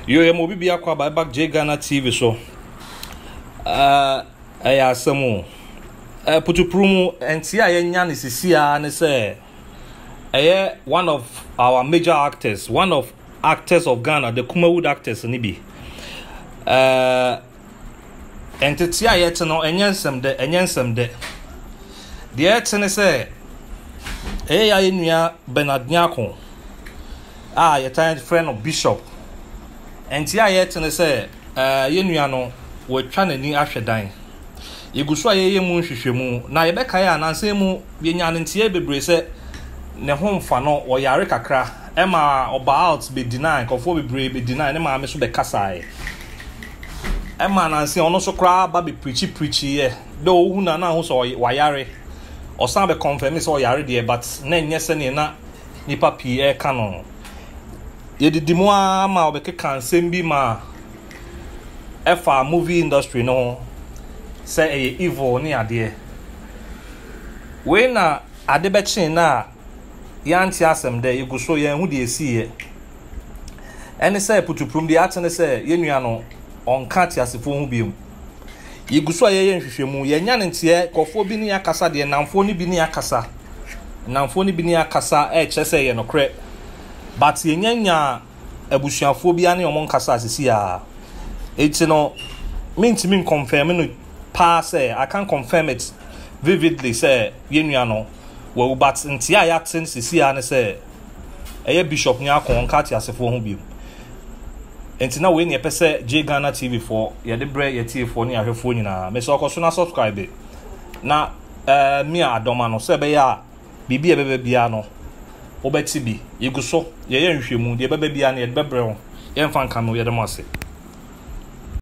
Yo, yɛma obi biako aba ɛba J Ghana TV so. Ɛyɛ asɛm o. Putupuru mu nti a yɛnya ne sisi ara ne sɛ ɛyɛ one of our major actors, one of actors of Ghana, the Kumawood actors ne bi. Ntetee a yɛte no, ɛnyɛ nsɛm dɛ, ɛnyɛ nsɛm dɛ. Deɛ ɛte ne sɛ, ɛyɛ yɛ ayɛ nua Bernard Nyarko a yɛtan frɛ no Bishop. Nti a yɛte ne sɛ, ɛɛ yɛ nua no, watwa n'ani ahwɛ dan. Yɛgu so a yɛyɛ mu nhwehwɛmu, na yɛbɛkae a nansa mu yɛnya ne nteɛ bebree sɛ ne ho mfa no, ɔyare kakra, ɛma ɔba out bɛ deny, nkurɔfoɔ bebree bɛ deny, ne maame so bɛkasaeɛ. Ɛma nansa ɔno nso koraa ba bɛ preachi preachi yɛ, dɛ ohu na na ahu sɛ wayare. Ɔsan bɛ confirm sɛ ɔyare deɛ, but na ɛnyɛ sɛneɛ na nipa pii ɛreka no. Yɛdidi mu ara ma ɔbɛkeka nsɛm bi ma ɛfa movie industry no ho sɛ ɛyɛ evil ne adeɛ. Wei na ade bɛkyee na yɛante asɛm dɛ, yɛgu so yɛnhu deɛ ɛsiiɛ. Ɛne sɛ putupurum deɛ ate ne sɛ yɛn nua no ɔnka teasefoɔ ho biom. Yɛgu so a yɛyɛ nhwehwɛmu, yɛnya ne nteɛ, nkurɔfoɔ bi ne akasa deɛ, nnamfoɔ no bi ne akasa. Nnamfoɔ no bi ne akasa ɛrekyerɛ sɛ ɛyɛ nokorɛ. But yɛnya nya abusuafoɔ bi ne wɔn nkasa sisi a. Eti no, mentumi nconfirm no paa sɛ, I can't confirm it vividly sɛ yɛn nua no wawu, but nteɛ a yɛate sisi a ne sɛ ɛyɛ Bishop Nyarko ɔnka ateasefoɔ ho biom. Nti na wei ne yɛpɛ sɛ J Ghana TV foɔ yɛde brɛ yɛtiefoɔ ne ahwɛfoɔ nyinaa. Mesɛ ɔkɔ so na subscribe na mia adɔma no sɛ ɛbɛyɛ a biribi a ɛbɛba biara no wobɛte bi. Yɛgu so yɛyɛ nhwehwɛmu, deɛ ɛbɛba biara no yɛde bɛbrɛ wo. Yɛmfa nka no, yɛde mo ase.